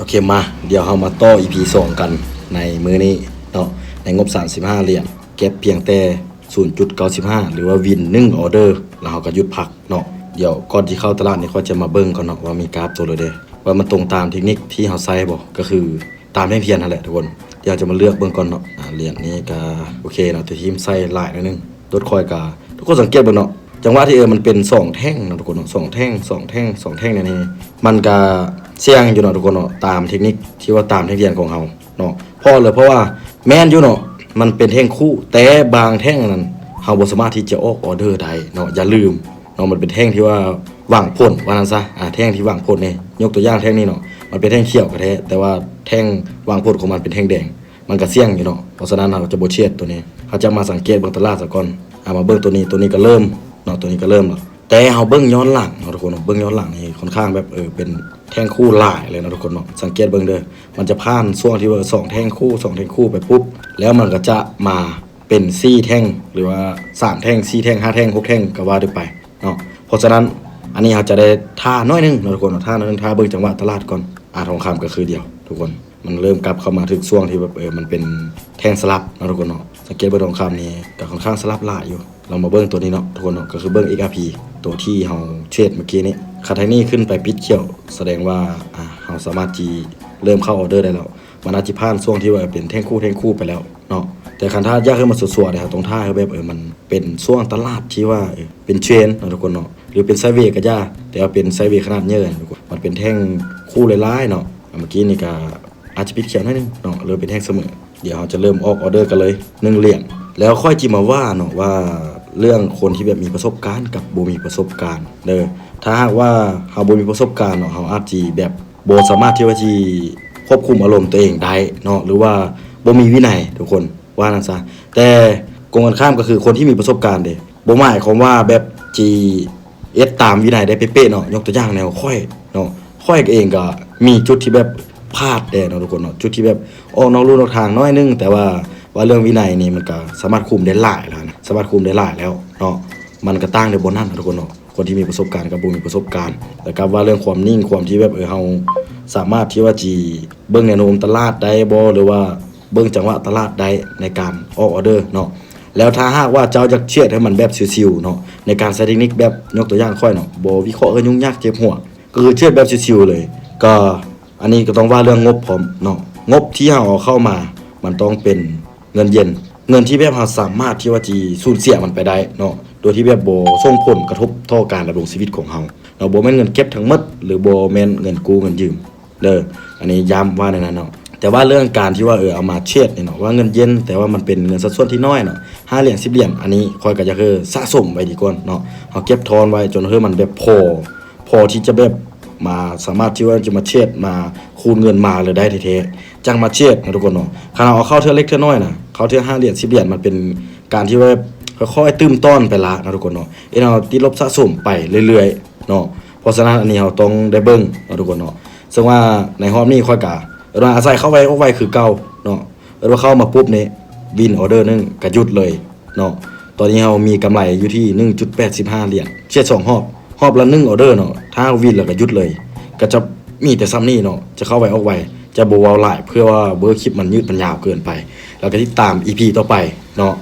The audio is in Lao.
ໂອເຄ ມາ ດຽວເຮົາມາຕໍ່ ອີພີ ສອງ ກັນໃນມື້ນີ້ເນາະ ໃນງົບ ສາມສິບຫ້າ ຫຼຽນ ເກັບພຽງແຕ່ ສູນຈຸດເກົ້າສິບຫ້າ ຫຼືວ່າວິນ ໜຶ່ງ ອອເດີ ແລ້ວເຮົາກໍຢຸດພັກເນາະ. ດຽວກ່ອນທີ່ເຂົ້າຕະຫຼາດນີ້ ຂ້ອຍຈະມາເບິ່ງກ່ອນເນາະ ວ່າມີກາຟຕົວໃດແດ່ ວ່າມັນຕົງຕາມເທັກນິກທີ່ເຮົາໃຊ້ບໍ່ ກໍຄືຕາມແທ່ງທຽນຫັ້ນແຫຼະທຸກຄົນ. ດຽວເຮົາຈະມາເລືອກເບິ່ງກ່ອນເນາະ ອາ ຫຼຽນນີ້ກໍໂອເຄເນາະ ແຕ່ທີ່ມັນໃຊ້ຫຼາຍໜ້ອຍໜຶ່ງ. ລົດຂ້ອຍກໍ ທຸກຄົນສັງເກດເບິ່ງເນາະ ຈັງຫວະທີ່ ເອີ ມັນເປັນສອງແທ່ງເນາະທຸກຄົນເນາະ ສອງແທ່ງ ສອງແທ່ງ ສອງແທ່ງນີ້ ມັນກະສ່ຽງຢູ່ເນາະທຸກຄົນເນາະ ຕາມເທັກນິກທີ່ວ່າຕາມແທ່ງທຽນຂອງເຮົາເນາະ. ເພາະເລີຍ ເພາະວ່າແມ່ນຢູ່ເນາະ ມັນເປັນແທ່ງຄູ່ ແຕ່ບາງແທ່ງນັ້ນ ເຮົາບໍ່ສາມາດທີ່ຈະອອກອອເດີໄດ້ເນາະ. ຢ່າລືມເນາະ ມັນເປັນແທ່ງທີ່ວ່າຫວັງຜົນ ວ່າຊັ້ນຊະ ອາ ແທ່ງທີ່ຫວັງຜົນນີ້ ຍົກຕົວຢ່າງແທ່ງນີ້ເນາະ ມັນເປັນແທ່ງຂຽວກໍແທ້ ແຕ່ວ່າແທ່ງຫວັງຜົນຂອງມັນເປັນແທ່ງແດງ ມັນກະສ່ຽງຢູ່ເນາະ. ເພາະສະນັ້ນ ເຮົາຈະບໍ່ເທຣດຕົວນີ້ ເຮົາຈະມາສັງເກດເບິ່ງຕະຫຼາດສາກ່ອນ. ອາ ມາເບິ່ງຕົວນີ້ ຕົວນີ້ກໍເລີ່ມເນາະ ຕົວນີ້ກໍເລີ່ມແລ້ວ ແຕ່ເຮົາເບິ່ງຍ້ອນຫຼັງເນາະທຸກຄົນເນາະ ເບິ່ງຍ້ອນຫຼັງນີ້ຄ່ອນຂ້າງແບບ ເອີ ເປັນແທ່ງຄູ່ຫຼາຍເລີຍເນາະທຸກຄົນເນາະ. ສັງເກດເບິ່ງເດີ ມັນຈະຜ່ານຊ່ວງທີ່ວ່າສອງແທ່ງຄູ່ ສອງແທ່ງຄູ່ໄປປຸບ ແລ້ວມັນກໍຈະມາເປັນສີ່ແທ່ງ ຫຼືວ່າສາມແທ່ງ ສີ່ແທ່ງ ຫ້າແທ່ງ ຫົກແທ່ງ ກໍວ່າໄດ້ໄປເນາະ. ເພາະສະນັ້ນ ອັນນີ້ເຮົາຈະໄດ້ຖ້າໜ້ອຍໜຶ່ງເນາະທຸກຄົນເນາະ ຖ້າໜ້ອຍໜຶ່ງ ຖ້າເບິ່ງຈັງຫວະຕະຫຼາດກ່ອນ. ອາ ທອງຄຳກໍຄືດຽວທຸກຄົນ ມັນເລີ່ມກັບເຂົ້າມາຖືກຊ່ວງທີ່ແບບ ເອີ ມັນເປັນແທ່ງສະຫຼັບເນາະທຸກຄົນເນາະ. ສັງເກດເບິ່ງທອງຄຳນີ້ກໍຄ່ອນຂ້າງສະຫຼັບຫຼາຍຢູ່. ລອງມາເບິ່ງຕົວນີ້ເນາະທຸກຄົນເນາະ ກໍຄືເບິ່ງ ເອັກອາພີ ຕົວທີ່ເຮົາເທຣດເມື່ອກີ້ນີ້. ຄັນແທ່ງນີ້ຂຶ້ນໄປປິດຂຽວ ສະແດງວ່າ ອາ ເຮົາສາມາດທີ່ເລີ່ມເຂົ້າອອເດີໄດ້ແລ້ວ. ມັນອາດຊິຜ່ານຊ່ວງທີ່ວ່າເປັນແທ່ງຄູ່ ແທ່ງຄູ່ໄປແລ້ວເນາະ. ແຕ່ຄັນຖ້າຢາກໃຫ້ມັນຊົວໆເດ ເຮົາຕ້ອງຖ້າໃຫ້ແບບ ເອີ ມັນເປັນຊ່ວງຕະຫຼາດທີ່ວ່າ ເອີ ເປັນເທຣນເນາະທຸກຄົນເນາະ ຫຼືເປັນໄຊເວກໍຢ່າ ແຕ່ວ່າເປັນໄຊເວຂະໜາດໃຫຍ່ ມັນເປັນແທ່ງຄູ່ຫຼາຍໆເນາະ. ເມື່ອກີ້ນີ້ກໍອາດຈະປິດຂຽວໜ້ອຍໜຶ່ງເນາະ ຫຼືເປັນແທ່ງສະເໝີ. ດຽວເຮົາຈະເລີ່ມອອກອອເດີກັນເລີຍ ໜຶ່ງຫຼຽນ. ແລ້ວຂ້ອຍຊິມາວ່າເນາະ ວ່າເລື່ອງຄົນທີ່ແບບມີປະສົບການກັບບໍ່ມີປະສົບການເດີ. ຖ້າຫາກວ່າເຮົາບໍ່ມີປະສົບການເນາະ ເຮົາອາດຊິແບບບໍ່ສາມາດທີ່ວ່າຊິຄວບຄຸມອາລົມຕົວເອງໄດ້ເນາະ ຫຼືວ່າບໍ່ມີວິໄນທຸກຄົນ ວ່ານັ້ນຊະ. ແຕ່ກົງກັນຂ້າມກໍຄືຄົນທີ່ມີປະສົບການເດ ບໍ່ໝາຍຄວາມວ່າແບບຊິເຮັດຕາມວິໄນໄດ້ເປະໆເນາະ. ຍົກຕົວຢ່າງແນວຂ້ອຍເນາະ ຂ້ອຍເອງກໍມີຈຸດທີ່ແບບພາດແດ່ເນາະທຸກຄົນເນາະ ຈຸດທີ່ແບບອອກນອກลู่ນອກທາງໜ້ອຍໜຶ່ງ. ແຕ່ວ່າ ວ່າເລື່ອງວິໄນນີ້ ມັນກໍສາມາດຄຸມໄດ້ຫຼາຍແລ້ວນະ ສາມາດຄຸມໄດ້ຫຼາຍແລ້ວເນາະ. ມັນກໍຕ່າງແຕ່ບ່ອນນັ້ນເນາະທຸກຄົນເນາະ ຄົນທີ່ມີປະສົບການກັບບໍ່ມີປະສົບການ. ແລ້ວກັບວ່າເລື່ອງຄວາມນິ່ງ ຄວາມທີ່ແບບ ເອີ ເຮົາສາມາດທີ່ວ່າຊິເບິ່ງແນວໂນ້ມຕະຫຼາດໄດ້ບໍ່ ຫຼືວ່າ ເບິ່ງຈັງຫວະຕະຫຼາດໄດ້ໃນການອອກອອເດີເນາະ. ແລ້ວຖ້າຫາກວ່າເຈົ້າຢາກເທຣດໃຫ້ມັນແບບຊິວໆເນາະ ໃນການໃຊ້ເທັກນິກແບບ ຍົກຕົວຢ່າງຂ້ອຍເນາະ ບໍ່ວິເຄາະເອີ ຫຍຸ້ງຍາກເຈັບຫົວ ກໍຄືເທຣດແບບຊິວໆເລີຍ. ກໍອັນນີ້ກໍຕ້ອງວ່າເລື່ອງງົບພ້ອມເນາະ ງົບທີ່ເຮົາເອົາເຂົ້າມາ ມັນຕ້ອງເປັນເງິນເຢັນ ເງິນທີ່ແບບເຮົາສາມາດທີ່ວ່າຊິສູນເສຍມັນໄປໄດ້ເນາະ ໂດຍທີ່ແບບບໍ່ສົ່ງຜົນກະທົບຕໍ່ການດຳລົງຊີວິດຂອງເຮົາເນາະ. ບໍ່ແມ່ນເງິນເກັບທັງໝົດ ຫຼືບໍ່ແມ່ນເງິນກູ້ເງິນຢືມ ເດີ. ອັນນີ້ຢ້ຳວ່າແນວນັ້ນເນາະ. ແຕ່ວ່າເລື່ອງການທີ່ວ່າ ເອີ ເອົາມາເທຣດນີ້ເນາະ ວ່າເງິນເຢັນ ແຕ່ວ່າມັນເປັນເງິນສັດສ່ວນທີ່ນ້ອຍເນາະ ຫ້າຫຼຽນ ສິບຫຼຽນ ອັນນີ້ຂ້ອຍກໍຢາກ ເອີ ສະສົມໄວ້ດີກ່ອນເນາະ. ເຮົາເກັບທອນໄວ້ຈົນເຮີມັນແບບພໍ ພໍທີ່ຈະແບບມາ ສາມາດທີ່ວ່າຈະມາເທຣດ ມາຄູນເງິນມາເລີຍໄດ້ແທ້ໆ ຈັ່ງມາເທຣດເນາະທຸກຄົນເນາະ. ຄັນເຮົາເອົາເຂົ້າເທື່ອເລັກເທື່ອນ້ອຍນະ ເຂົ້າເທື່ອຫ້າຫຼຽນ ສິບຫຼຽນ ມັນເປັນການທີ່ວ່າແບບຄ່ອຍໆຕື່ມຕ້ອນໄປລະເນາະທຸກຄົນເນາະ ເຮັດໃຫ້ເຮົາຕິດລົບສະສົມໄປເລື້ອຍໆ ເນາະ. ເພາະສະນັ້ນ ອັນນີ້ເຮົາຕ້ອງໄດ້ເບິ່ງເນາະທຸກຄົນເນາະ. ເຊິ່ງວ່າໃນຮອບນີ້ຂ້ອຍກະ ເອີ້ນວ່າອາໄສເຂົ້າໄວອອກໄວຄືເກົ່າເນາະ. ເອີ້ນວ່າເຂົ້າມາປຸບນີ້ ວິນອອເດີໜຶ່ງກະຢຸດເລີຍເນາະ. ຕອນນີ້ເຮົາມີກຳໄລຢູ່ທີ່ໜຶ່ງຈຸດແປດສິບຫ້າຫຼຽນ ເທຣດສອງຮອບ ຮອບລະໜຶ່ງອອເດີເນາະ. ຖ້າເຮົາວິນແລ້ວກະຢຸດເລີຍ ກະຈະມີແຕ່ຊ່ຳນີ້ເນາະ. ຈະເຂົ້າໄວອອກໄວ ຈະບໍ່ເວົ້າຫຼາຍ ເພື່ອວ່າບໍ່ໃຫ້ຄລິບມັນຍືດມັນຍາວເກີນໄປ. ແລ້ວກະຕິດຕາມ ອີພີ ຕໍ່ໄປເນາະ.